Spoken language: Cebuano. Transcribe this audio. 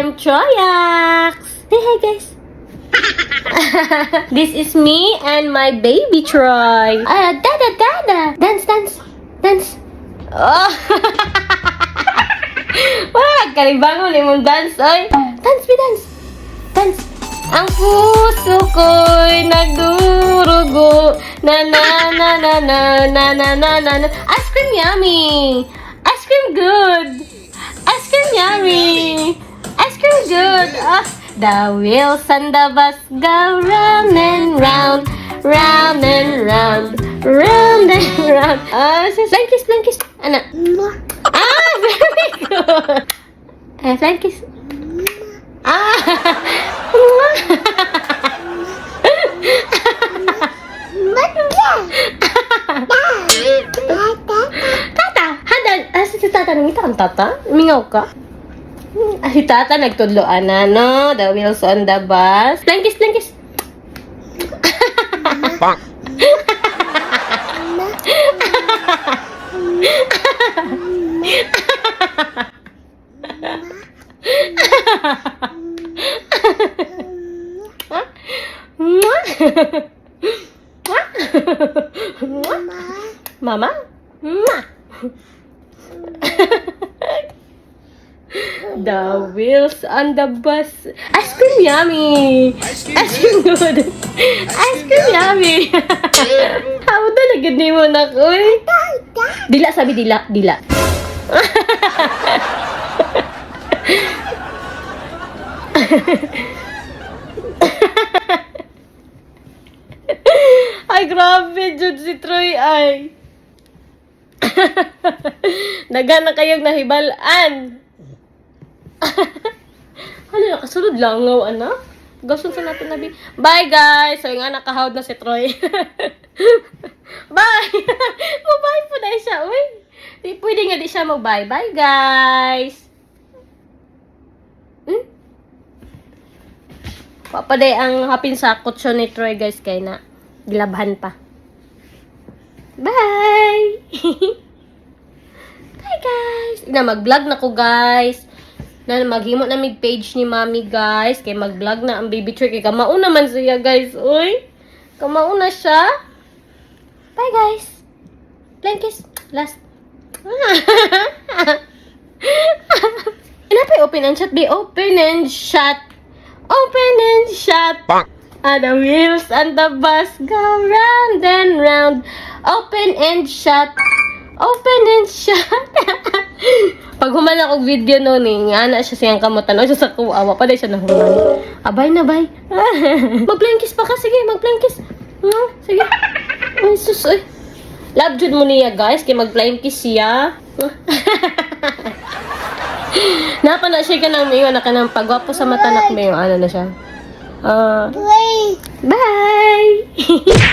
I'm Troyax. Say hi, guys. This is me and my baby Troy. Ah, dada, dada. Dance, dance, dance. Oh. Wah, kalibangon imong dance, oy. Dance, be dance. Dance. Ang puso ko'y nagdurugo. Na na na na na na na na na na. Ice cream yummy. Ice cream good. Ice cream yummy. Ice cream good. Ah, the wheels on the bus go round and round, round and round, round and round. Ah, sis, flying kiss, flying kiss. Ana. Ah, very good. Eh, flying kiss. Ah. Tata, hada, asa si tata? Nangita kang tata? Mingaw ka? Ah, si tata nagtudlo ana no, the wheels on the bus. Flying kiss, flying kiss. Bonk. Mwah! Mwah! Mwah! Mama? Mwah! The wheels on the bus. Ice cream yummy. Ice cream good. Ice cream yummy. How da na gid nimo nak oy. Dila sabi dila, dila. Ay grabe jud si Troy ay. Daga na kayog nahibal-an. Ano, nakasulod langaw, ana? Gasun sa natin nabi. Bye, guys! So, yung anak, kahawd na si Troy. Bye! Mabye po na siya, uy. Di, pwede nga di siya mag-bye. Bye, guys! Papaday ang hapin sa kutso ni Troy, guys, kay na gilabhan pa. Bye! Bye, guys! Na, mag-vlog na ko, guys. Na, maghimo na mig page ni Mami, guys. Kay mag-vlog na ang baby Troy. Kay kamauna man siya, guys. Uy! Kamauna siya. Bye, guys! Flying kiss. Last. Inapay open and shut. Be open and shut. Open and shut. Bonk. Ah, the wheels on the bus go round and round. Open and shut. Open and shut. Pag human ako video noon eh, nga na siya siyang kamutan. O siya sa kuwawa pa dahil siya nahuman. Abay na, bay. Mag-flying kiss pa ka. Sige, mag-flying kiss. Sige. Ay, sus, ay. Love jud mo niya, guys. Kay mag-flying kiss siya. Napa na siya ka ng mayo na ka ng pagwapo sa mata na mayo. Ano na siya? Ah. Bye!